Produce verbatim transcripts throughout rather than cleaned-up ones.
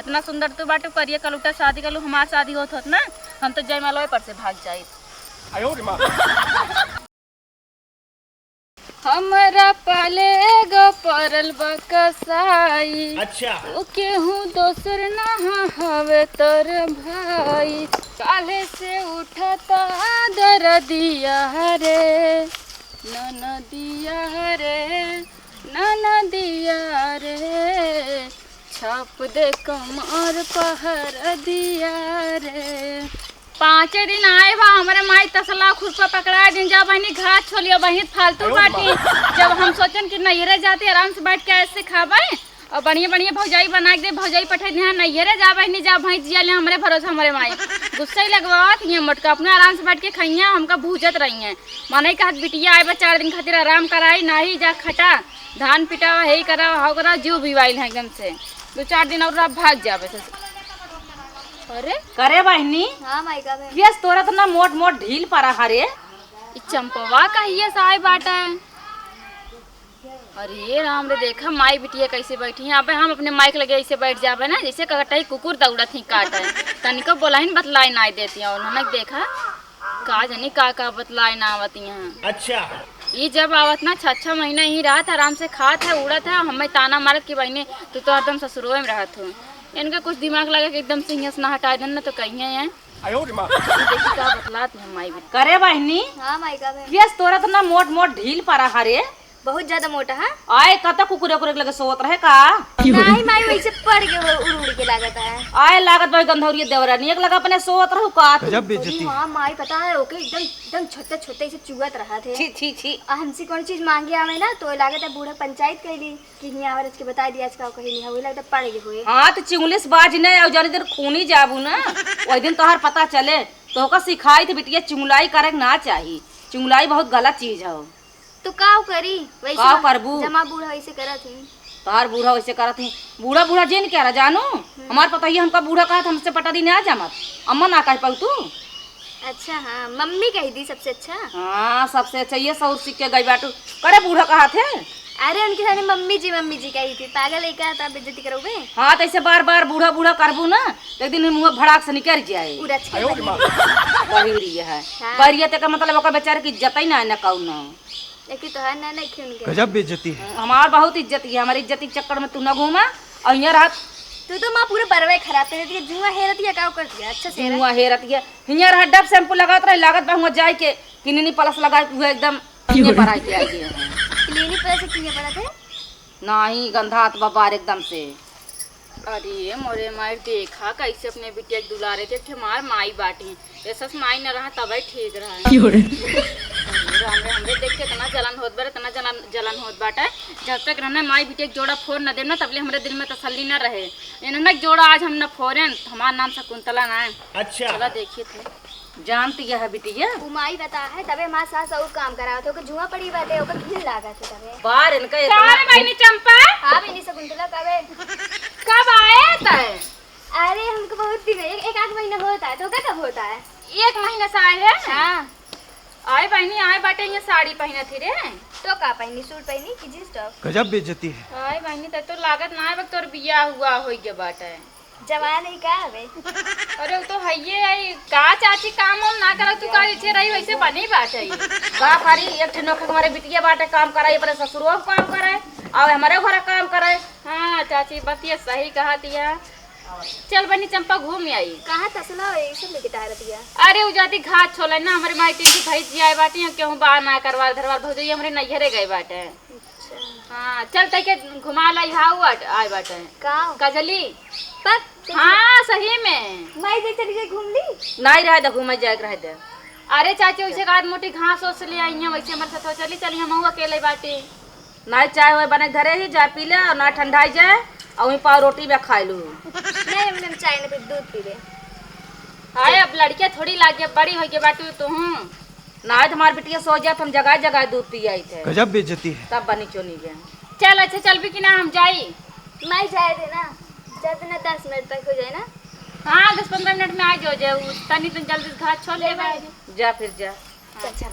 इतना सुंदर तू बाटू, करिया कलूटा शादी कलू, हमार शादी होत होत ना, हम तो जयमालवे पर से भाग जाइत। हमरा पाले एगो परल बा कसाई। अच्छा। उ केहू दोसर ना हवे तोर भाई। काल्हे से उठता दरदिया रे, ननदिया रे, ननदिया रे, छाप दे कमर पहर दिया रे। पाँचे दिन आए बा, हमरे माई तसला खुरपा पकड़ा दिन, जा बहिनी घास छोलिया, बहिनी फालतू बाटी। जब हम सोचन कि नैहरे जाते आराम से बैठ के ऐसे खाबे और बढ़िया बढ़िया भौजाई बना के दे, भौजाई पठाई दे, नैहरे जा बहिनी जा, भैंस जिया ले, हमरे भरोसा हमरे माई। गुस्सा ही लगवावत, ये मोटका अपना आराम से बैठ के खइया, हमका भूजत रही है। मनई कहत बिटिया आए बा चार दिन खातिर आराम कराई, नाही जा खटा, धान पिटावा, हेई करावा, हाउ करावा, जीव बिवाइल है एकदम से। दो चार दिन और आप भाग जाबे ससुर। अरे करे बहिनी, हाँ माई का बहन। केस तोरा तो ना मोट मोट ढील पड़ा हरे। ई चंपवा कहिए से आए बाटे। अरे राम रे, देखा माई बिटिया कैसे बैठी हैं। अबे हम अपने माई के लगे ऐसे बैठ जाबे ना, जैसे ककटई कुकुर दौड़त ही काटे। तनिको बोला ही न बतलाई नाई देती हैं उन्होंने। देखा का जानी का का बतलाए ना आवत यहाँ। अच्छा। ई जब आवत ना, छह छह महीना ही रहत, आराम से खात है, उड़त है, हमें ताना मारत कि बहिनी तू तो हरदम ससुरोए में रहत हो। इनका कुछ दिमाग लगा कि एकदम से हियां से ना हटाए देन ना तो कहिए हैं। आयो रे माँ। ई देखी का बतलात है माई बिटिया। करे बहिनी, हाँ माई का बहन। केस तोरा तो ना मोट मोट ढील पड़ा हरे। बहुत ज्यादा मोटा है। आए, कत कुकुरे उकुरे के लगे सोवत रहे का? नहीं माई, वैसे पड़ गए हो, उड़ उड़ के लागत है। आए, लागत भाई गंधौरिया देवरानी, एक लगा अपने सोवत रहू का तू? गजब बेइज्जती। अरे हाँ माई, पता है ओके एकदम, एकदम छोटे छोटे से चुअत रहा थे। छी, छी, छी। आ हमसे कौन चीज मांगे आवे ना तो लागत है बूढ़ा पंचायत कैली कि हियाँ आवे, आज के बताई दिया, आज का कहीं नहीं है, वही लगता पड़ गए हुए। हाँ, तो चिंगुलिस बाज नहीं, और जाने दिन खूनी जाबू ना, वही दिन तोहार पता चले। तो ओका सिखाई थी बिटिया, चुंगलाई करे के ना चाही। चुंगलाई बहुत गलत चीज है। तो काव करी? वैसे काव करबू? जमा बूढ़ा वैसे करत ही। तोहार बूढ़ा वैसे करत ही। बूढ़ा बूढ़ा जिन कह रहा जानू? हमार पतोहिया हमका बूढ़ा कहत, हमसे पटा दिन आ जमत। अम्मा ना कह पाऊ तू? अच्छा, हाँ, मम्मी कह दी सबसे अच्छा। हाँ, सबसे अच्छा, ये सौर सीख के गई बाटू। करे बूढ़ा कहत है? अरे उनके सामने मम्मी जी, मम्मी जी कही थी। पागल है क्या? तो आप बेइज्जती करोगे? हाँ, तो ऐसे बार बार बूढ़ा बूढ़ा करबू ना, तो एक दिन मुँह भड़ाक से निकल जाए। उरच के बहिरी। बहिरी है। हाँ। बहिरिया ते का मतलब ओकर बेचारे की इज्जत ही ना है ना कौनो। लेकिन तोहार ना, ना क्यों नहीं गजब बेइज्जती है। हमार बहुत इज्जत है, हमारी इज्जत के चक्कर में तू ना घूमा। और यहाँ रहत तू तो माँ पूरे बरवे खराब कर देती है। जुआ हेरत या का कर दिया? अच्छा से हेरा। जुआ हेरत या। हियाँ रहा डब शैम्पू लगावत रहे, लागत बा हुआँ जाए के क्लिनिक प्लस लगा के हुए एकदम क्यों रे? पराई के आई है। क्लिनिक प्लस से क्यों पड़ा थे? नाही, गंधात बा बार एकदम से। अरे मोरे माई, देखा कैसे अपने बिटिया के दुलारे थे, एक ठे हमार माई बाटी। ये सस माई न रहा तबे ठीक रहा। क्यों रे? राम रे, हमरे देख के इतना जलन होत बा, इतना जलन, जलन होत बाटे। जब तक रहना माई बिटिया के जोड़ा फोड़ न देम ना, तबले हमरे दिल में तसल्ली न रहे। इन्होंने जोड़ा आज हम न फोड़ेन, हमार नाम शकुंतला ना है। अच्छा। चला देखिए थे। जानती है बिटिया? उ माई बता है, तबे हमार सास और काम करावत है, ओकर जुआ पड़ी बाटे, ओकर घिन लागत है तबे। बार इनका का इतना रे बहिनी चंपा? हाँ बहिनी शकुंतला, कबे? कब आए तय? अरे हमको बहुत दिन है, एक, एक आध महीना होता है, तो का कब होता है? एक महीना से आए हैं? हाँ। आए बहिनी, आए बाटे ये साड़ी पहनत ही रे। तो का पहनी, सूट पहनी कि जींस टॉप? गजब बेइज्जती है। आए बहिनी, तय तो लागत ना है, बक तोर बियाह हुआ होई गया बाटे। जवान ही का हवे? अरे, वो तो हइये है। का चाची, काम वाम ना करत, तू का इच्छे रही, वैसे बनी बात है। का करी, एक ठे नौकर हमारे बिटिया बाटे, काम कराई, अपने ससुरो काम करे, और हमारे घर काम करे। हाँ चाची, बतिया सही कहा दिया। चल बनी चंपा, घूम आई। कहाँ तसला हो, ये सब लेके तारत गया? अरे, उ जाती घास छोले ना, हमारे माई तीन की भैंस जियाए बाटी, केहू बार ना करवार धरवार, भौजई हमरे नैहरे गए बाटे। अच्छा। हाँ, चल तै के घुमा लाई, हाउ आट-, आए बाटे। का? कजली। पक, चल। हाँ, सही में। माई देख चली जाए घूम ली। नाई रहे दे, घूमे जाए के रहे दे। अरे चाची, वैसे का मोटी घास ओस ले आई हैं, वैसे हमारे साथ चली, चली, हम अकेले बाटे। नाई चाय वाय बने घरे ही, जा पी ले और ना ठंडाई जाए और वहीं पाव रोटी में खाए लू। नहीं, हम, हम चाय ना पी, दूध पी ले। हाय, अब लड़कियाँ थोड़ी लागे, बड़ी हो गई बाटू तू। ना, आज हमार बिटिया सो जात, हम जगाए जगाए दूध पियाई थे। गजब बेइज्जती है। तब बनी चोनी गए। चल, अच्छा, चल भी कि ना हम जाई? नहीं जाए दे ना, जब ना दस मिनट तक हो जाए ना। हाँ, दस पन्द्रह मिनट में आ जाओ, जाए उ तनी तो जल्दी से घास छोल ले भाई। जा फिर जा। अच्छा।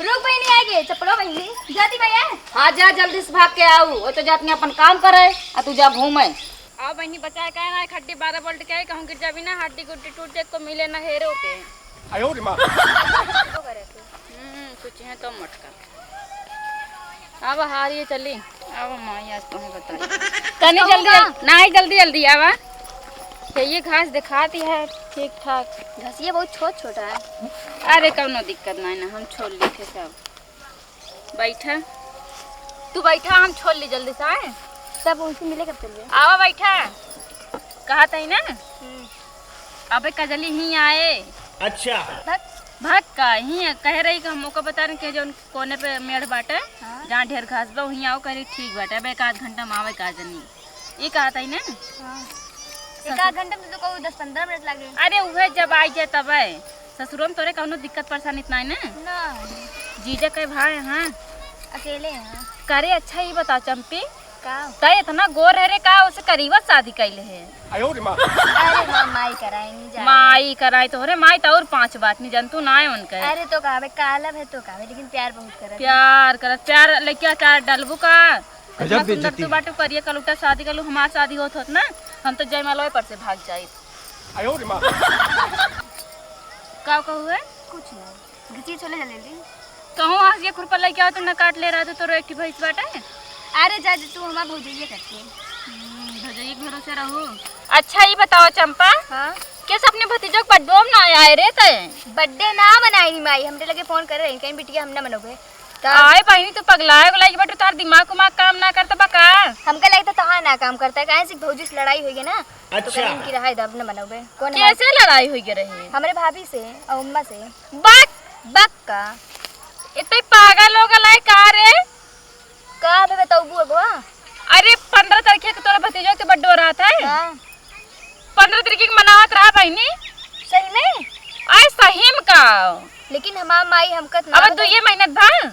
रुक बहिनी, आई ए, चपलो बहिनी, जाती भैया। हाँ, जा, जल्दी से भाग के आऊ। वो तो जात नहीं अपन काम करे, आ तू जा घूमे। आओ बहिनी, बचाए काहे ना, एक हड्डी बारह बोल्ट के है, कहूँ गिर जाबी ना, हड्डी गुड्डी टूट जाए, को मिले ना हेरो के। आयो रे माँ। हम्म, कुछ है तो मटका। अब हारिए चली। अब माई आज तुम्हें बताई। तनी जल्दी, जल्दी, नहीं, जल्दी, जल्दी आवा। ये घास दिखाती है ठीक ठाक। घासिया बहुत छोट छोटा है। अरे, कौनो दिक्कत नहीं ना, हम छोड़ ली थे सब। बैठा, तू बैठा, हम छोड़ ली जल्दी से, आए? तब उनसे मिले कब चलिए? आवा, बैठा। कहा तही ना? हम्म। अबे कजली ही आए। अच्छा। भक। भक का ही कह रही कि हम ओका बता रहे कि जौन कोने पे मेड़ बाटे, हाँ। जहाँ ढेर घास बा, वहीं आओ, कह रही, "ठीक बाटे, अब एक आध घंटा में आवे का जनी।" ई कहत हई ना? हाँ। ससुर एक आध घंटा में तो कहू दस पन्द्रह मिनट लागे। अरे उहे जब आई जाए तबे। ससुरो में तोरे कौनो दिक्कत परेशानी इतना है ना? ना। जीजा के भाई, हाँ। अकेले हैं। करे अच्छा ई बता चंपी, का? तै इतना गोर है रे, का उसे करीबा शादी कैले है? आयो रे माँ। अरे माँ, माई कराई नहीं जा। माई कराई तोहरे, माई तो और पाँच बात नहीं जानतू ना है उनके। अरे तो कहबे, काला है तो कहबे, लेकिन प्यार बहुत करत है। प्यार करत, प्यार लइका का डलबू का? गजब इतना सुंदर बेइज्जती। तू बाटू करिए कलुटा शादी कलू, हमार शादी होत होत ना, हम तो जयमालवे पर से भाग जाई। आयो रे माँ। का कहू है? कुछ नहीं। घिसी छोले जले ली। कहूँ आज ये खुरपा लेके आओ, तुमने काट ले रहा तो तोरो एक ठे भैंस बाटे। अरे जा, जा, तू हमार भौजैया करके। हम्म, भौजैया के भरोसे रहू। अच्छा, ये बताओ चंपा, हाँ? कैसे अपने भतीजों के बड्डो में ना आए रे तय? बड्डे ना मनाई नी माई, हमरे लगे फोन करे रही, कहीं बिटिया हम ना मनोगे। तब आए बहिनी, तू पगलाए उगलाए के बड्डे, तोहार दिमाग उमाग काम ना करता बा का? हमका लगता तोहार ना काम करता है, काहे से भौजी से लड़ाई होई है ना, तो अच्छा। कहीं की रहा है, अब न मनोगे। कौन कैसे लड़ाई होई के रही? हमरे भाभी से और अम्मा से। बक बक का? इतने पागल हो गला है का रे? का बे बताऊ बुआ? अरे, पन्द्रह तारीख के तोरा भतीजो के बड्डो रहत है। हाँ। पन्द्रह तारीख के मनावत रहा बहिनी। सही में? आए सही में का? लेकिन हमार माई हमका अब ना तू ये मेहनत भा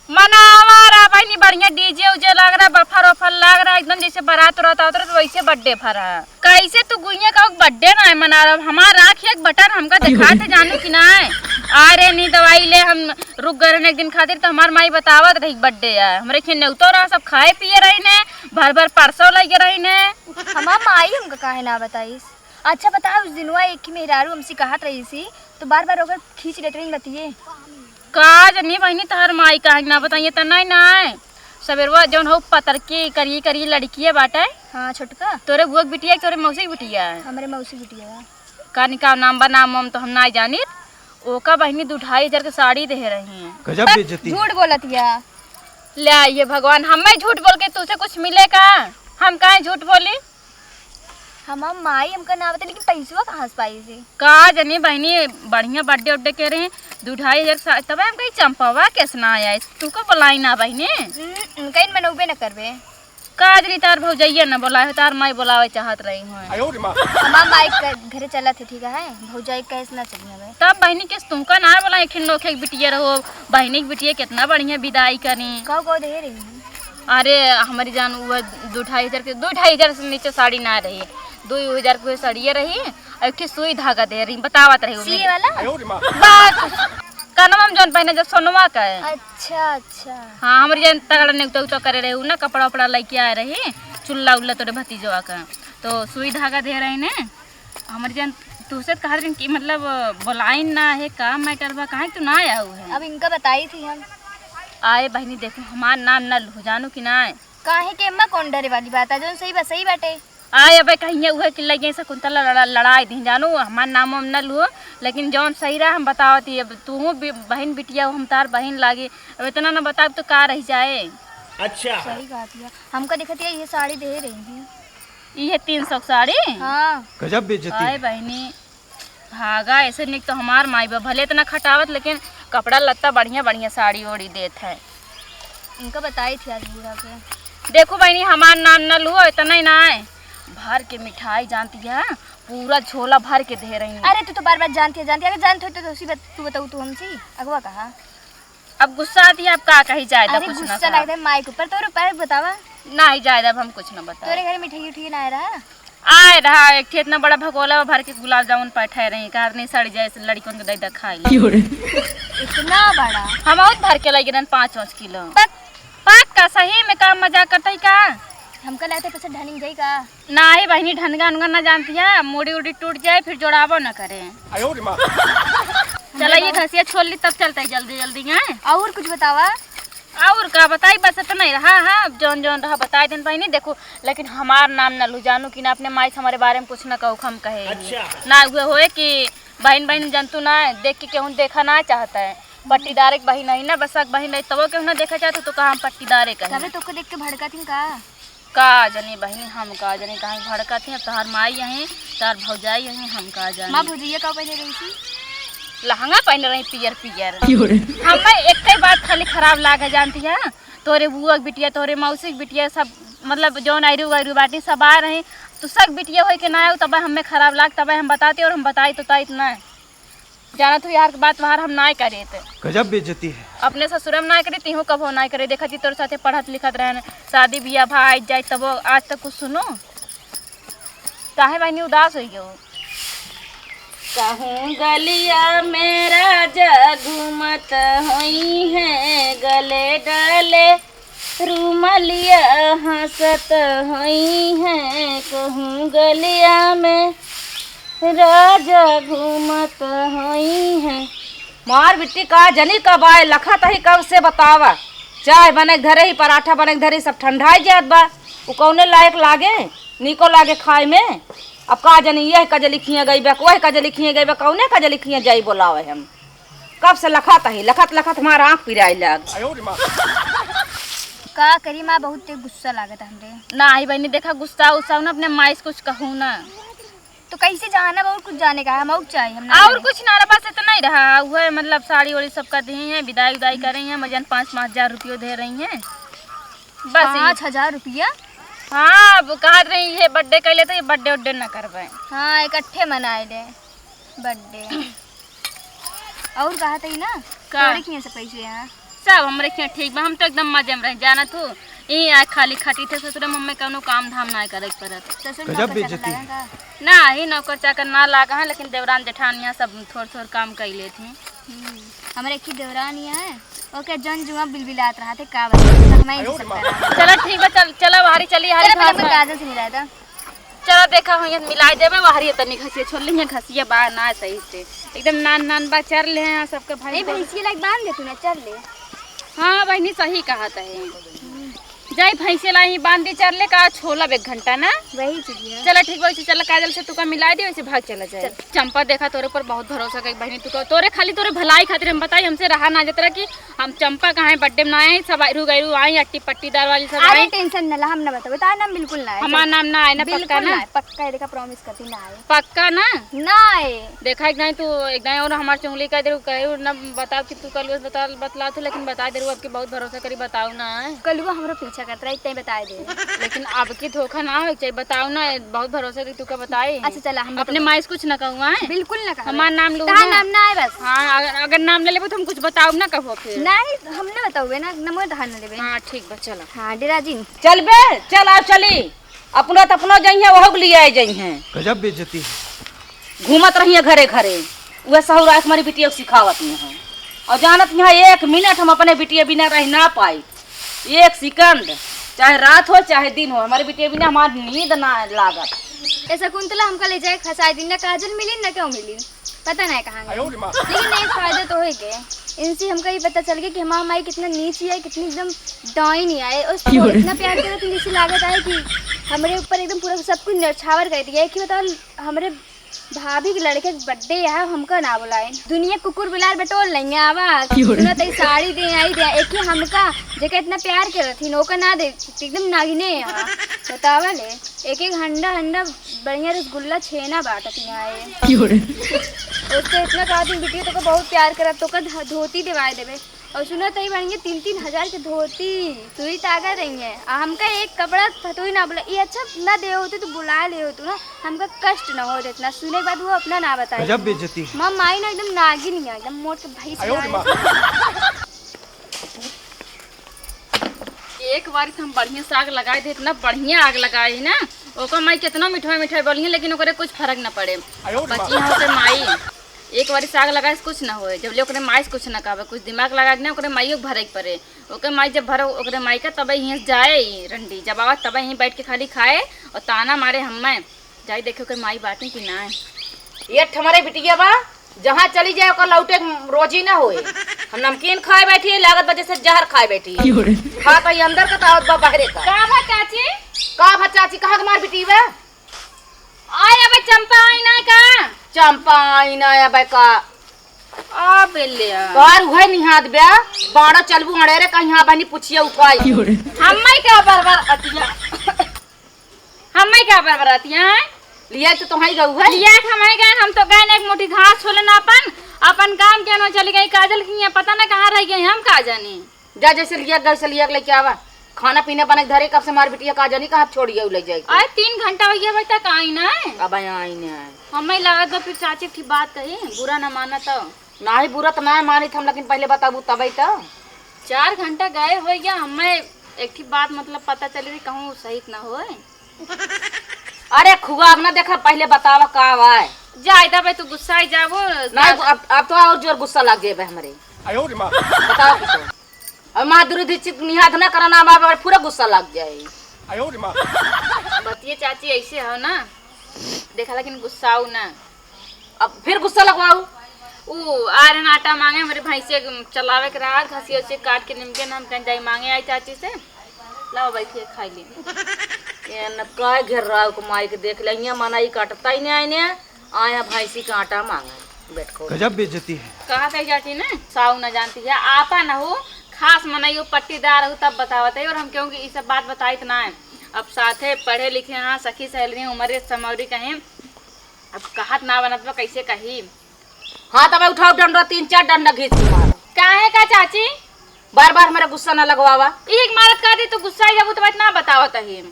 मनावा रहा बहिनी, बढ़िया डीजे उजे लग रहा, बफर वफर लग रहा, एकदम जैसे बारात उरात आवत रहा, तो वैसे बर्थडे भरा। कैसे तू गुइया का बर्थडे ना है मना रहा? हमार आँख एक बटन हमका दिखाते जानू कि ना है? अरे नी दवाई ले, हम रुक गए रहने एक दिन खातिर, तो हमार माई बतावत रही बर्थडे है। हमरे खेने उतर रहा, सब खाए पिए रही ने, भर भर परसों लगे रही ने। हमार माई हमका काहे ना बताइस? अच्छा बताओ, उस दिनवा एक ही मेहरारू हमसे कहत रही सी, तो बार बार ओकर खींच लेत रही बतिये। का जनी बहिनी, तहर माई काहे ना बताइए, त नहीं ना है। सबेरवा जौन हो पतरकी करिए करिए लड़किए बाटे। हाँ, छोटका। तोरे बुआ के बिटिया, तोरे मौसी के बिटिया है? हमरे मौसी बिटिया बा। का निका नाम बा, नाम हम तो हम ना जानित। ओका बहिनी दू ढाई हजार के साड़ी देहे रही। गजब बक, बेइज्जती। झूठ बोलत या। ले आइए भगवान, हमें झूठ बोल के तुझसे कुछ मिले का? हम काहे झूठ बोली? हमार माई हमका ना बता, लेकिन पैसवा कहाँ से पाई से? का जनी बहिनी, बढ़िया बर्थडे उड्डे के रहे, दू ढाई हजार सा-, तबे हम कही चंपवा कैसे ना आया है? तू को बुलाई ना बहिनी? हम्म, कहीं मनौबे न करबे। का जनी तार भौजैया न बोलाए हो, तार माई बोलावे चाहत रही हो। आयो रे माँ। हमार माई के घरे चलत है, ठीक है, भौजाई कैसे ना चली हमें। तब बहिनी कैसे तुमका ना बोला, एक ठिन नोखे के बिटिया रहो, बहिनी के बिटिया कितना बढ़िया विदाई करी। कहो, कहो दे रही हूँ। अरे, हमारी जान, वो दो ढाई हजार के, दो ढाई हजार से नीचे साड़ी ना रही, दो हजार के साड़िए रही, और एक ठे सुई धागा दे रही, बतावत रही उ सिए मेरी। वाला? बा, कनवा में जौन पहने, जो सोनवा का है। अच्छा, अच्छा। हाँ, हमारी जान तगड़ा नेउता उता करे रही, उ ना कपड़ा उपड़ा लेके आए रही, चुल्ला उल्ला तोरे भतीजवा का, तो सुई धागा दे रही ने। हमर जान, तुहसे कहत रही कि मतलब बोलाइन ना है, का मैटर बा, काहे तू ना आया हुए? अब इनका बताई थी हम। आए बहिनी, देखो, हमार नाम ना लू, जानू कि ना? काहे के अम्मा, कौन डरे वाली बात है, जौन सही बा, सही बाटे। आए अबे कहिए उहे कि लगे शकुंतला लड़ा-, लड़ाई दी, जानू, हमार नाम वाम ना लू, लेकिन जौन सही रहा हम बतावत ही। अब तू भी बहिन बिटिया, हम तार बहिन लागी, अब इतना ना बताब तो का रह जाए। अच्छा। सही बात है, हमका देखत है ये साड़ी दे रही थी। इहे तीन सौ के साड़ी? हाँ। गजब बेइज्जती। आए बहिनी, भागा, ऐसे निक तो हमार माई बा, भले इतना खटावत, लेकिन कपड़ा लत्ता बढ़िया बढ़िया साड़ी ओड़ी देत है। इनका बताई थी आज बूढ़ा के। देखो बहिनी, हमार नाम न लुओ, इतना ही ना है, भर के मिठाई जानती है, पूरा झोला भर के दे रही। अरे तू तो बार बार जानती है, जानती है, अगर जानत होती तो उसी बात तू बताऊ, तू हमसे अगवा कहा। अब गुस्सा आती है, अब का कही जाए, अरे कुछ ना गुस्सा कहा। लगता है माई के ऊपर, तोरे ऊपर बतावा। नहीं जाए, अब हम कुछ ना बतावा। तोरे घर मिठाई उठाई ना रहा? आए रहा एक ठे इतना बड़ा भगोला भर के गुलाब जामुन पैठे रही, कहा नहीं सड़ जाए, लड़कन के दे दे खाई ले। क्यों रे? इतना बड़ा? हम और भर के लगे रहन पाँच पाँच किलो। पक, पक का सही में का मजाक करता ही का? हमका लगता है पैसा ढनिक जाई का? नाही बहिनी, ढनगा उनगा ना जानती है, मुड़ी उड़ी टूट जाए फिर जोड़ाबो ना करे। चला ये घसिया छोड़ ली तब चलता है जल्दी जल्दी है। और कुछ बतावा? और का बताई, बस इतना ही रहा। हाँ, जौन जौन रहा बताई देन बहिनी। देखो, लेकिन हमार नाम ना लू जानू कि ना अपने माई से हमारे बारे में कुछ ना कहू हम कहे। अच्छा। ना हुए होए कि बहिन बहिन जंतु ना देख के केहू देखा ना चाहता है। पट्टीदार एक बहिन है ना, बस एक बहिन रही तबो केहू ना देखा चाहता तो कहा हम पट्टीदारे कहे। तबे तोके देख के भड़का थी का? का जनी बहिनी, हम का जनी कहाँ भड़कत ही। अब तोहार माई यहीं, तोहार भौजाई यहीं, हम का जानी। माँ भौजैया का पहने रही थी? लहंगा पहने रही पियर पियर। क्यों रे? हमें एक ही बात खाली खराब लागे जानती है, तोरे बुआ के बिटिया, तोरे मौसी के बिटिया सब, मतलब जौन आयरू गैरू बाटी सब आ रही, तो सब बिटिया होई के ना आऊ तब हमें खराब लाग, तब हम बताते और हम बताई तो ताई ना। जानत हो यार के बात बाहर हम नाय करे त। गजब बेइज्जती है। अपने ससुर में नाय करे, तिहो कबो नाय करे। देखत ही तोर साथे पढ़त लिखत रहन, शादी बियाह भा आई जाए तबो आज तक कुछ सुनो। काहे बहिनी उदास होई गयो? कहूँ गलिया में राजा घूमत होई है, गले डाले रूमलिया हंसत होई है, कहूँ गलिया में राजा घूमत होई है। मार बिट्टी का जनी कब आए, लखत ही कब से बतावा। चाय बने के धरे ही, पराठा बने के धरे ही, सब ठंडाई जात बा। उ कौने लायक लागे, नीको लागे खाए में। अब का जनी यह कजली खिए गई बा, वह कजली खिए गई बा, कौने कजली खिए जाई बोलावे हम। कब से लखत ही, लखत लखत हमार आँख पिराई लाग। का करी माँ, बहुत तेज गुस्सा लागत है हमरे। नाही बहिनी, देखा गुस्सा उस्सा ना, अपने माई से कुछ कहू ना। तो कैसे जाना बा, और कुछ जाने का है, हम और चाहिए, हम ना और जाने। कुछ ना रहा, बस इतना ही रहा। वह मतलब साड़ी ओड़ी सब कर दी है, विदाई उदाई कर रही है, मजन पाँच पाँच हजार रुपयो दे रही है, बस यही। पाँच हजार रुपया? हाँ, अब कहत रही है बर्थडे कर लेते, ये बर्थडे उड्डे ना करबे। हाँ, इकट्ठे मनाए ले बर्थडे। और कहत ही ना, का? तोरे किहाँ से पैसे यहाँ? सब हमरे किहाँ ठीक बा, हम तो एकदम मजे में रहे। जानत हो, ई आए खाली खटी थे ससुर में, हमें कौनो काम धाम ना करे के पड़त। ससुर में गजब नौकर बेइज्जती चाकर है। लागा का? ना, ही नौकर चाकर ना लागा है, लेकिन देवरान जेठानिया सब थोड़ थोड़ काम कर लेते हैं। हम्म, हमरे एक ही देवरान ही है, ओके जन जुआ बिलबिलात रहा थे का बता, तो हमें ही सब करा। चलो ठीक बा, चल, चलो बाहरी चली, हरी चलो पहले घास हमें है। काजल से मिला था। चला देखा हो, यहाँ मिलाई देबे, वहरी तनी घसिया छोड़ ली, यहाँ घसिया बा ना सही से, एकदम नान नान बा, चर ले हैं सबके भाई ए, को। भैंसिया लाइक बांध दे तू ना, चर ले। हाँ बहिनी, सही कहत है, जाई भैंसिया लाई बांध दे, चर ले का छोला एक घंटा ना। वही चीज है। चला ठीक बा, वैसे चला काजल से तुका मिला दे, वैसे भाग चला जाए। चल। चंपा देखा तोरे पर बहुत भरोसा कर बहिनी, तुका तोरे खाली तोरे भलाई खातिर हम बताई, हमसे रहा ना जतरा कि हम चंपा कहाँ है, बर्थडे में ना आई, सब आयरू गैरू आई, अट्टी पट्टीदार वाली सब अरे आई। टेंशन न ला, हम ना बताओ, तार नाम बिल्कुल ना है। हमार नाम ना आए ना, बिल्कुल पक्का ना? ना है, पक्का है, देखा प्रॉमिस करती ना है। पक्का ना? ना है। देखा एक दाई तू, एक दाई और हमार चुंगली कह दे, कहे ना बताओ कि तू कल बता, बतला तू, लेकिन बता दे अब की बहुत भरोसा करी, बताओ ना है। कलुआ हमरो पीछा करत रहा, इतना ही बताए दे। लेकिन अब की धोखा ना हो चाहिए, बताओ ना, बहुत भरोसा करी तू का बताई। अच्छा चला, हम अपने बताओ। माई से कुछ ना कहूँ है? बिल्कुल ना कहूँ। हमार नाम लू तार ना। नाम ना है बस। हाँ, अगर, अगर नाम ले लेबो तो हम कुछ बताओ ना कहो फिर। नहीं, हम ना बताओ ना, नमो धान ना लेबे। हाँ, ठीक बा, चला। हाँ, डेरा जिन। चल बे, चल, आओ, चली। अपनो त अपनो जइहें, वहू के लिए आए जइहें। गजब बेइज्जती है। घूमत रहिए घरे घरे, वह सहुरा के हमारी बिटिया को सिखावत नहीं है। और जानत नहीं है, एक मिनट हम अपने बिटिया बिना रह ना पाई, एक सेकंड, चाहे रात हो चाहे दिन हो, हमारी बिटिया बिना हमार नींद ना लागत। ए शकुंतला, हमका ले जाए खसाई दिन, ना काजल मिली ना क्यों मिली। पता नहीं कहाँ गई। लेकिन एक फायदा तो होई के, इनसे हमका ये पता चल गया कि हमार माई कितना नीची है, कितनी एकदम डाइन है। और क्यों रे? इतना प्यार करत है, जैसे लागत है कि हमरे ऊपर एकदम पूरा सब कुछ न्यौछावर कर दिया है कि बताओ, हमरे भाभी के लड़के के बर्थडे है, हमका ना बुलाए। दुनिया कुकुर बिलार बटोर लेंगे आवा। क्यों रे? सुनत है साड़ी दे आई दे, एक ही हमका जेके इतना प्यार करत थी, ओका ना दे, एकदम नागिने है। बतावा ले, एक एक हंडा हंडा बढ़िया रसगुल्ला छेना बांटत यहाँ है। क्यों रे? उससे इतना कहा तुम बिटिया तोका बहुत प्यार करत, तोका ध-, धोती दिवाए देबे। और सुना तई बढ़िया तीन तीन हजार के धोती, तुई तागा रही है। आ हमका एक कपड़ा थतुई ना बोला, ये अच्छा ना दे होते तो बुला ले होतू ना, हमका कष्ट ना हो इतना। सुने के बाद वो अपना ना बताई। गजब बेइज्जती है। माँ माई ना एकदम नागिन ही है, एकदम मोट के भैंस आयो रे ना माँ। है। एक बार हम बढ़िया से आग लगाए दे, इतना बढ़िया आग लगाए है ना, ओकर माई केतनो मिठवा मिठवा बोली, लेकिन ओकरे कुछ फरक न पड़े। आयो रे माँ। बची है ओकर माई। एक बारी साग लगाए से कुछ न होए, जब ले ओकरे माई से कुछ न कहबे, कुछ दिमाग लगा के ना ओकरे माइयो के भरे के पड़े। ओकर माई जब भरो ओकरे माई का, तबे हियाँ से जाए ई रंडी, जब आवा तबे हियाँ बैठ के खाली खाए और ताना मारे हम्मे। जाई देखे ओकर माई बाटी कि ना। ये ठमरे बिटिया बा, जहाँ चली जाए ओकर लौटे रोजी ना होए। हम नमकीन खाए बैठी, लागत बा जैसे जहर खाए बैठी। क्यों रे? खा तो ये अंदर का तो आवत बा बाहरे का। का भा चाची? का भा चाची, कहाँ के मार बिटी बा? आय अबे चंपा आई ना का? चंपा आई ना अबे का? आ बेले आ। तोहार उहे निहात बा, बाड़ा चलबू अड़ेरे का यहाँ बनी पुछिया उठवाई। क्यों रे? हम्मे का बरबर अतिया। हम्मे का बरबर अतिया हैं? लिया तो तुम्हारी गऊ है। लिया के हम्मे गए, हम तो गए ना एक मुट्ठी घास छोले ना अपन, अपन काम के ना चली गई काजल की, यहाँ पता ना कहाँ रह गई, हम का जानी। जा जैसे लिया गए से लिया के लेके आवा, खाना पीना बने के धरे, कब से मार बिटिया का जानी कहाँ छोड़ी गई ले जाए के। आए तीन घंटा हो गया अबे तक आई ना। अब आई ना। हम्मे लागत बा फिर चाची की बात कही, बुरा ना माना तो। नाही बुरा तो ना मानित हम, लेकिन पहले बताबू तबे तो। चार घंटा गए हो गया, हम्मे एक ठे बात मतलब पता चली रही कहूँ सही न होए। अरे खुआ अब ना देखा, पहले बतावा का आवा है। जा इधर बे तू गुस्सा ही जाबो। नहीं, अब, अब तो और जोर गुस्सा लग जाए बे हमरे। आयो रे माँ। बताओ कुछ। अब माधुरी दीक्षित निहाद ना करना, अब पूरा गुस्सा लग जाए। आयो रे माँ। बतिये चाची ऐसे हो ना, देखा लेकिन गुस्साऊ ना। अब फिर गुस्सा लगवाऊ। ऊ आ रहे ना आटा मांगे, हमरे भैंसिया के चलावे के रहा, घसिया उसिया काट के निमके ना, हम कहीं जाई मांगे आई चाची से, लाओ बैठिए खाई ली। ये न काय घेर रहा को माई के देख ले, यहाँ मना ई काटता ही नहीं आईने, आया भैंसी का आटा मांगे, बैठ को। गजब बेइज्जती है। कहा कही जाती ना, साऊ न जानती है, आपा न हो, खास मनई हो, पट्टीदार हो, तब बतावत है, और हम क्योंकि ई सब बात बताइत ना है। अब साथे पढ़े लिखे हाँ, सखी सहेलरी, उमर समौरी कहें, अब कहत ना बनत बा, कैसे कही? हाँ, तब उठाओ डंडा, तीन चार डंडा घींच के मारो। काहे का चाची? बार बार हमारा गुस्सा ना लगवावा। एक मारत का दे, तू गुस्सा ही जाबू तो बात ना बतावत ही।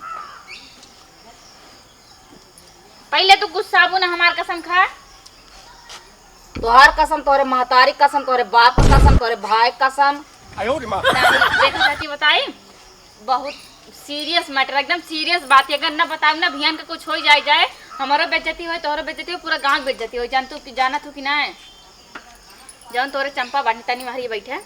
पहले तू गुस्साबू ना, हमार कसम खा। तोहार कसम, तोहरे महतारी कसम, तोहरे बाप कसम, तोहरे भाई कसम। आयो रे माँ। देखो चाची बताई, बहुत सीरियस मैटर, एकदम सीरियस बात है। अगर ना बताऊ ना, भियान का कुछ हो जाए जाए, हमारो बेइज्जती होए, तोहरो बेइज्जती होए, पूरा गांव के बेइज्जती होए। जान तू कि, जाना तू कि ना है? जौन तोरे चंपा बाटी, तनी मारी बैठे,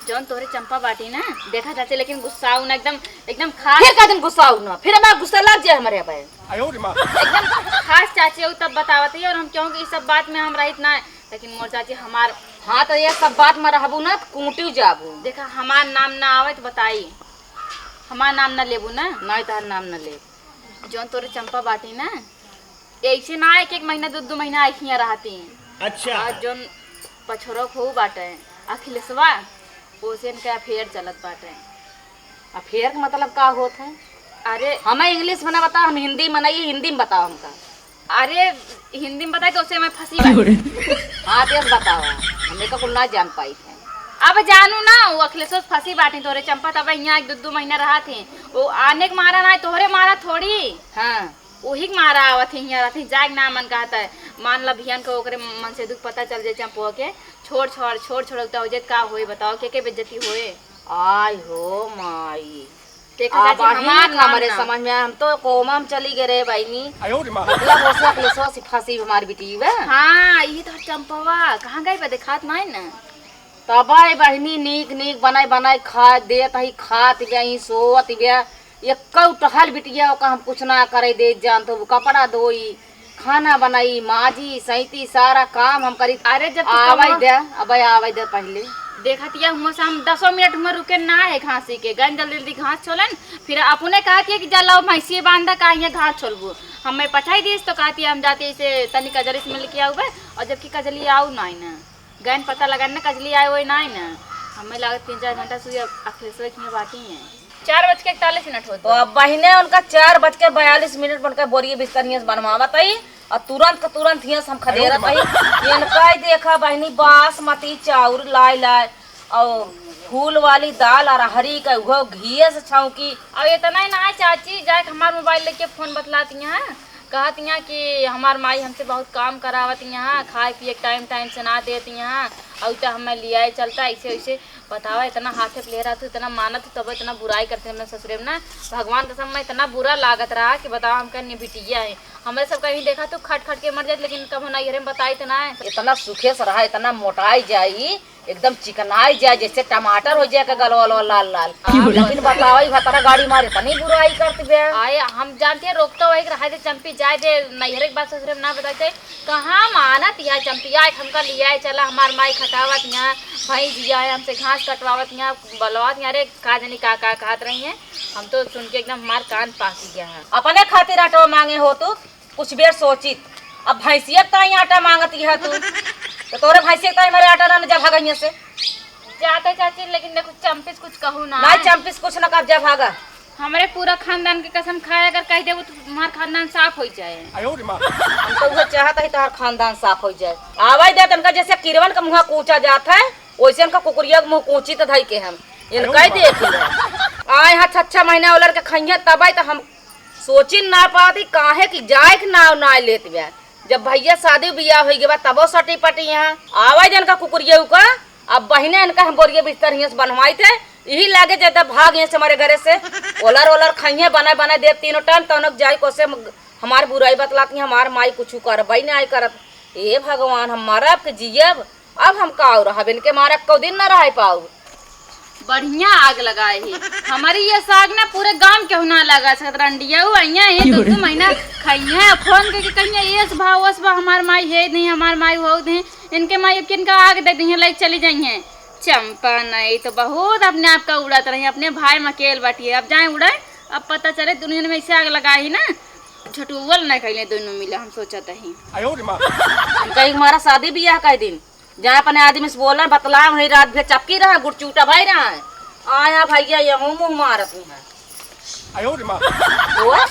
जौन तोरे चंपा बाटी ना, देखा चाची, लेकिन गुस्साऊ ना, एकदम, एकदम खास। फिर का दिन गुस्साऊ ना, फिर हमारा गुस्सा लग जाए हमारे यहाँ पे। आयो रे माँ। एकदम खास चाची हो तब बतावत ही, और हम क्योंकि इस सब बात में हम रहित ना है, लेकिन मोर चाची हमार। हाँ, तो ये सब बात में रहबू ना, तो कूटी जाबू। देखा, हमार नाम ना आवे तो बताई, हमार नाम ना लेबू ना। नहीं, तोहार नाम ना ले। जौन तोरे चंपा बाटी ना, ऐसे ना एक एक महीना, दो दो महीना आई हियाँ रहती। अच्छा। और जौन पछोरो खूब बाटे, अखिलेशवा, ओसे इनका अफेयर चलत बाटे। अफेयर का मतलब का होत है? अरे हमें इंग्लिश में ना बताओ, हम हिंदी में नहीं, हिंदी में बताओ हमका। अरे हिंदी में बताई तो उसे मैं फंसी बाटी। हाँ, देख बताओ, हम एका कुल ना जान पाई थे। अब जानू ना, वो अखिलेशो से फंसी बाटी तोरे चंपा, तब यहाँ एक दो दो महीना रहा थे। वो आने के मारा ना, तोहरे मारा थोड़ी। हाँ। वही के मारा आवत ही, यहाँ रहती, जाए के ना मन कहता है। मान ला भियान का ओकरे मन से दुख पता चल जाए चंपा के, छोड़ छोड़, छोड़ छोड़, उतना हो जाए, का होए बताओ, के के बेइज्जती होए? आय हो माई। देखा अब चाची, आही हमार ना नाम हमरे ना। समझ में आया, हम तो कोमा में चली गए रे बहिनी। आयो रे माँ। मतलब ओसे अखिलेशवा से फंसी हमारी बिटी बे। हाँ, ये तो चंपवा कहाँ गई बा, देखात नहीं ना। तबे बहिनी नीक नीक बनाई बनाई खा देत ही, खात बे ही, सोवत बे। एक्कौ टहल बिटिया ओका हम कुछ ना करे दे, जान तो कपड़ा धोई, खाना बनाई, माजी, सैती, सारा काम हम करी। अरे, जब तू आवे कमा- दे, अबे आवे दे पहले। देखत या हुआं से हम दसों मिनट हुआं रुके ना है घासी के, गन जल्दी जल्दी घास छोलन, फिर अपने कहत या कि जा लाओ भैंसिए बांधा, का हियाँ घास छोलबू। हमें पठाई दीस तो कहत या हम जाते इसे तनी कजरी से मिल के आउबे, और जबकि कजली आउ ना है ना। गैन पता लगा ना, कजली आए वही ना है ना। हमें लागत तीन चार घंटा सुई अखिलेशवा के हियाँ बाटी है। चार बज के इकतालीस मिनट होत तो बा। अब बहिने उनका चार बज के बयालीस मिनट में उनका बोरिए बिस्तर हियाँ से बनवावत आई, और तुरंत का तुरंत हियाँ से हम खदेरत आई। इनका ही देखा बहिनी, बासमती चाउर लाए लाए, और फूल वाली दाल, अरहरी का उहो घिये से छौंकी। और इतना ही ना है चाची, जाए के हमार मोबाइल लेके फोन बतलाती हैं। कहत हियाँ कि हमार माई हमसे बहुत काम करावत हियाँ, खाए पिए के टाइम टाइम से ना देत हियाँ, अउ तो हमें लियाए चलता ऐसे वैसे। बतावा, इतना हाथे पे ले रहा तू, इतना मानत तू, तब इतना बुराई करते हमरे ससुरे में ना। भगवान कसम, मैं इतना बुरा लागत रहा कि बतावा, हमका ने बिटिया है। हमरे सब कहीं देखा तू खट खट के मर जात, लेकिन कबो नैहरे में बताई तो ना है। इतना सुखे से रहा, इतना मोटाई जाई, एकदम चिकनाई जाए, जैसे टमाटर हो जाए के गलवा, गलवा लाल लाल। लेकिन बतावा, ई भतरा गाड़ी मारे, इतनी बुराई करत बे। आए, हम जानते हैं, रोकता वही रहा दे, चंपी जाए दे, नैहरे के बात ससुरे में ना बताते। कहाँ मानत यह चंपी, आए हमका लियाए चला, हमार माई खटावत यहाँ, भैंस जिया है, हमसे घास कटवावत यहाँ, बलवात यहाँ, अरे का जानी का का कहत रही हैं। हम तो सुन के एकदम हमार कान पाक गया है। अपने खातिर आटवा मांगे हो तू, कुछ बेर सोचित, अब भैंसिया के ताई आटा मांगत यह तू, तो तोरे भैंसिया के ताई मारे आटा ना जब भगइया से। जाते चाची, लेकिन देखो चंपिस कुछ कहू ना। नहीं, चंपिस कुछ ना कब जब भागा। हमरे पूरा खानदान के कसम खाए, अगर कह देबो तो तुम्हार खानदान साफ हो जाए। हम तो उहे चाहत ही तोहार खानदान साफ हो जाए। आवाज दे तनका जैसे किरवन का मुँह कूचा जात है, वैसे इनका कुकुरिया के मुँह कूची तो धई के हम इनका ही देख ले। आए हाँ छह छह महीना ओलर के खइहे तब आई तो हम सोचिन ना पाती काहे कि जाए के नाव ना लेत बा। जब भैया शादी बियाह होई गवा तबो सटी पटी यहाँ आवे जन का कुकुरिया का। अब बहिने इनका हम बोरिया बिस्तर हियाँ से बनवाई थे, यही लागे जाता भाग यहाँ से हमारे घरे से। ओलर ओलर खइहे बनाए बनाए देव तीनों टाइम तौनक जाई कोसे। हमार बुराई बतलाती हमार माई कुछ करबई ना आई करत। ए भगवान, हम मरब के जियब, अब हम का रहब, इनके मारे एको दिन ना रह पाऊ। बढ़िया आग लगाए ही। हमारी ये साग ना पूरे गांव केहू ना लगा सकत। रंडिया अइया ही, दो दो महीना खइया, फोन करके कहिया, "एस भा, ओस भा, हमार माई है नहीं, हमार माई हो नहीं।" इनके माई अब किनका आग दे दी है, लाइक चली जाई है। चंपा नहीं तो बहुत अपने आप का उड़त रही, अपने भाई में अकेल बैठी है। अब जाए उड़े, अब पता चले दुनिया में ऐसे आग लगा ही ना, झटुअल नहीं कहले दोनों मिला, हम सोचत ही। हम कही हमारा शादी बियाह कह दिन, जाए अपने आदमी से बोला, बतला, वहीं रात भर चपकी रहा, गुड़चूटा भाई रहा है। आया भैया, यहूँ मुँह मारत है। ओए,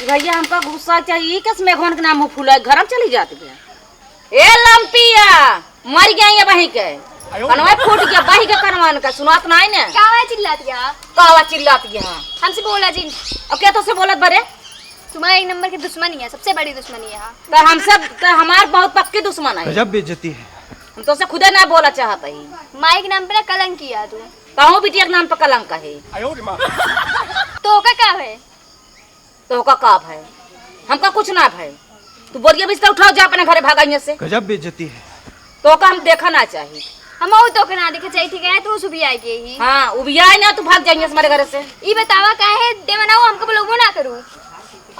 ई भैया हमका गुस्सा चाहिए, ई कस मेघवन के नाम मुँह फुलाए, घर में चली जाती है। ए लंपिया, मर गया ये बही के। कनवा फूट गया, बही के कनवा का, सुनात नहीं ने? का आवाज चिल्लात गया? का आवाज चिल्लात गया? हमसे बोला जिन। अब क्या तो से बोलत बरे? तुम्हारा एक नंबर की दुश्मनी है, सबसे बड़ी दुश्मनी है। तो हमसे, तो हमार बहुत पक्की दुश्मन है। गजब बेइज्जती है। हम तो से खुदे ना बोला चाहत ही। माई के नाम पे ना कलंक किया तू। कहूँ बिटिया के नाम पे कलंक है। तो का का है? तो का का भाई? हमका कुछ ना भाई। तू बोरिया बिस्तर उठाओ, जा अपने घरे भागा यहाँ से। गजब बेइज्जती है। तो का हम देखा ना चाही। हम और तो के ना देखे चाही, ठीक है? तू सुबिया के ही। हाँ, उबिया ना, तू भाग जाइए हमारे घर से। ई बतावा काहे दे मनाओ, हमको बोलबो ना करू।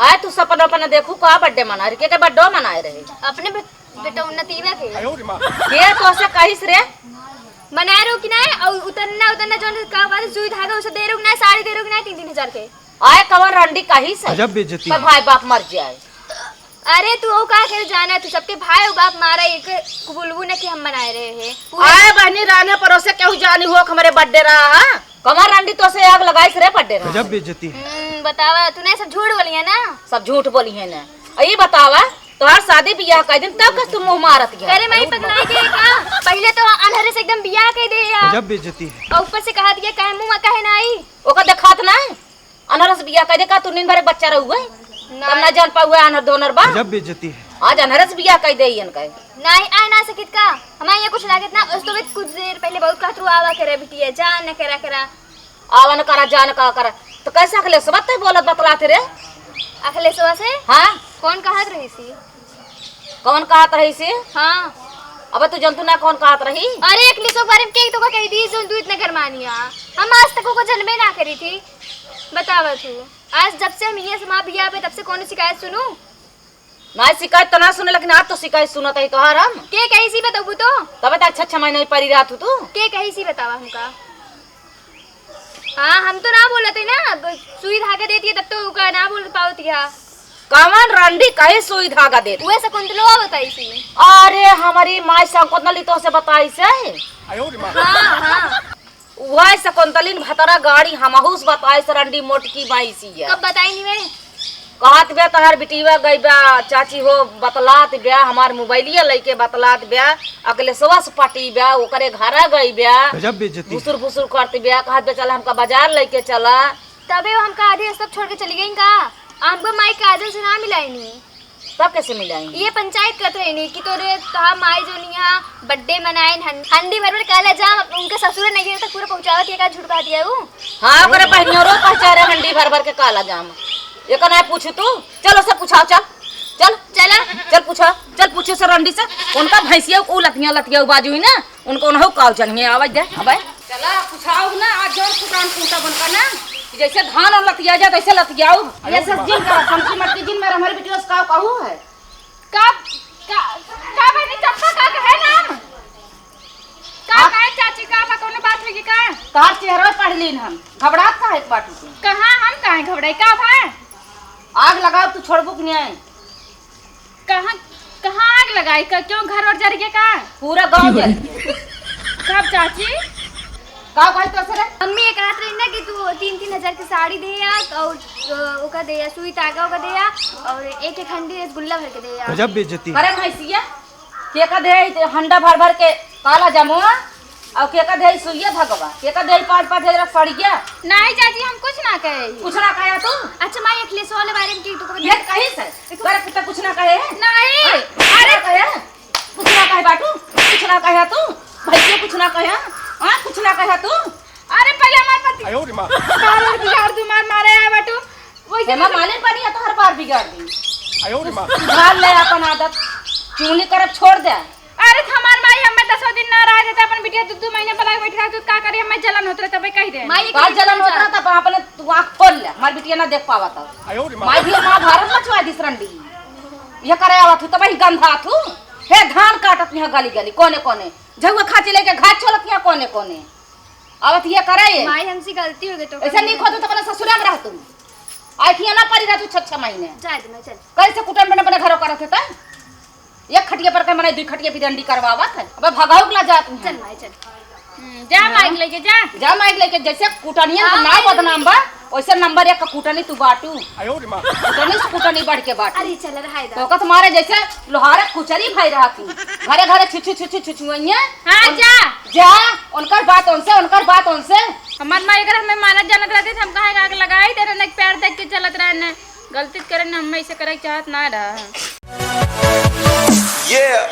आए तू सपना अपना देखू, का बर्थडे मना रही, के, के बर्थडे मनाए रहे? अपने बे-, बेटा उन्नतिया के। के तो से कहिस रे? मनाए रहो कि ना, और उतरना, उतरना जौन का बात, सुई धागा उसे दे रहो कि ना, साड़ी दे रहो कि ना, तीन तीन हजार के। आए कवन रंडी कहिस? गजब बेइज्जती पर है। भाई बाप मर जाए। अरे तू वो का के जाना, तू सबके भाई और बाप मारा, एक कुबुलबू ने कि हम मनाए रहे हैं। पूरा आए बहनी, रहने परोसे केहू जानी हो, हमारे बर्थडे रहा, हाँ? कमर रंडी तो से आग लगाई से रे बर्थडे रहा। गजब बेइज्जती है। हम्म, बतावा, तू नहीं सब झूठ बोली है ना? सब झूठ बोली है ना। आ, ये बतावा, तोहार शादी बियाह कह दिन तब कस तू मुँह मारत गया? अरे माई पगला के का? पहले तो अनहरे से एकदम बियाह कह दे यार। गजब बेइज्जती है। और ऊपर से कहा दिया काहे मुँह में काहे ना आई? ओका देखात ना है? अनहरे से बियाह कह दे का तू नींद भरे बच्चा रहुए? ना। तब ना जान पाहुए अनहर दोनर बा। गजब बेइज्जती है। आज अनहरे से बियाह कह दे इनका। नहीं, आ ना सकित का? हमारे यहाँ कुछ लागत ना, उस तो कुछ देर पहले बहुत कहत रहो, "आवा करे बिटिया, जा न करा करा।" आवा न करा, जा न का करा। तो कैसे अखिलेशवा ते बोलत बतलात रे? अखिलेशवा से? हाँ। कौन कहत रही सी? कौन कहत रही सी? हाँ। अबे तू जनतू ना कौन कहत रही? अरे अखिलेशवा के बारे में के तो का कह दी, जो तू इतना गरमानिया। हम आज तक ओको जनबे ना करी थी। बतावा तू। आज जब से हम ये समाँ बियाह पे, तब से कौनो शिकायत सुनू? ना शिकायत तो ना सुने, लेकिन आज तो शिकायत सुनत ही तोहार हम। के कही सी बताबू तो? तबे तो अच्छा अच्छा महीना ही परी रहत हूँ तू। के कही सी बतावा हमका? हाँ, हम तो ना बोलत ही ना, अब सुई धागा देती है तब तो ओका ना बोल पावत ही। कवन रंडी कहे सुई धागा देती? उहे शकुंतलवा बताई सी। अरे हमारी माई शकुंतली तो से बताई से। हाँ, हाँ। उहे शकुंतलिन भतरा गाड़ी हमहू से बताई से रंडी मोटकी बाई सी है। कब बताई नी बे? कहत बे तोहार बिटिया गई बा, चाची हो बतलात बे, हमार मोबाइलिया लइके बतलात बे, अखिलेशवा से पटी बे, ओकरे घरा गई बे। गजब बेइज्जती। भुसुर भुसुर करत बे, कहत बे चल हमका बाजार लइके चला। तबे वो हमका आधे रास्ता छोड़ के चली गई का? हमको माई काजल से ना मिलाई नी। तब कैसे मिलाई? ये पंचायत करत रही नहीं कि तोरे, तोहार माई जो नहीं यहाँ birthday मनाइन, हं-, हंडी भर भर काला जाम, अब उनके ससुरे नहीं गिरे तो पूरा पहुँचावत, ये का झूठ कहा दिया ऊ? हाँ, ओकरे बहिनियों रोज पहुँचा रहे हंडी भर भर के काला जाम। ये का ना पूछू तू? चलो, सब पूछाओ, चल, चल। चला। चल पूछा, चल पूछे से रंडी से, उनका भैंसिया ऊ लतिया, लतिया बाजू ही ना, उनको उनहु काव जनिए, आवाज दे, अबे। चला, पूछाओ ना, आज जोर फुटान फूटा बनका ना, कि जैसे धान और लतिया जा, तैसे लतियाओ। ये सब जिन करा, समझी मत की जिन मेरा, हमारे बिटिया से काव कहू है। का, का, का बनी चप्पा का कहे नाम? का आप कहे चाची, का बा, कौनो बात होगी का? तोहार चेहरा पढ़ लीन हम, घबरात का है बाटू तू? कहाँ हम काहे घबराई, का भा? आग लगाओ, तू छोड़बू कि नहीं? कहाँ, कहाँ आग लगाई का? क्यों घर और जर गया का? पूरा गाँव जर गया। कब चाची? का कहत तो सर? मम्मी ये कहत रही ना कि तू तीन तीन हजार की साड़ी दे आ और, अ, ओका दे आ, सुई तागा ओका दे आ और एक एक हंडी रसगुल्ला भर के दे आ। गजब बेइज्जती। अरे भैंसिया, के का दे आई हंडा भर भर के काला जमुआ? और के का देई सुइया धगवा? के का देई पाँच पाँच हजार सड़िया? नहीं चाची, हम कुछ ना कहे। कुछ ना कहे तू? अच्छा माई, अखिलेश वाले बारे में की तू कभी ये कही से? तोरा कुत्ता कुछ ना कहे? नहीं। हाँ? अरे कुछ ना कहे? कुछ ना कहे बाटू? कुछ ना कहे तू? भैया कुछ ना कहे? हाँ, कुछ ना कहे तू? अरे पहले हमारे पति आयो रे माँ। बार बार बिगाड़ दू, मार मारे आए बाटू। वैसे हेमा मालिन बनी है तो हर बार बिगाड़ दी। आयो रे माँ। सुधार ले अपन आदत, चुगली करब छोड़ दे। अरे त हमार माई हमें दसों दिन ना रह देते, अपन बिटिया दू दू महीने बुला के बैठ रहा, तू का करी, हमें जलन होत रहे तबे कह दे। माई, बात जलन होत रहा तब अपने तू आँख खोल ले, हमार बिटिया ना देख पावा तब। आयो रे माँ। माई भी महाभारत मचवा दिस रंडी। ये करे आवत हूँ तब ही गंधा थू। हे धान काटत यहाँ गली गली, कोने कोने। झउआ खाची लेके घात छोलत यहाँ कोने कोने। आवत ये करे ये। माई, हमसे गलती हो गई तो ऐसे नहीं खोदू तो अपने ससुरा में रह तू। आई थी ना परी रह तू छह छह महीने। जाए दे, मैं चल। कैसे कुटन बने अपने घरों करत है तै? एक खटिया पर के मने दुई खटिया पे डंडी करवावत है। अबे भगाऊ के ला जात है। चल माई, चल। हम्म, जा हाँ। माइक लेके जा। जा माइक लेके, जैसे कुटनियन के हाँ, नाम माई। बदनाम बा, वैसे नंबर एक का कुटनी तू बाटू। आयो रे माँ। कुटनी से कुटनी बढ़ के बाटू। अरे चल रहा है तो दा। कस मारे जैसे लोहारे कुचरी भाई रहा तू। घरे घरे छुछु छुछु छुछु आइए। हाँ, उन-, जा। जा, उनकर बात उनसे, उनकर बात उनसे। हमार माई अगर हमें मानत जानत रहती तो हम काहे आग लगाई दे रहने, प्यार देख के चलत रहने। गलती करे ने, हम ऐसे करे के चाहत ना रहा। ये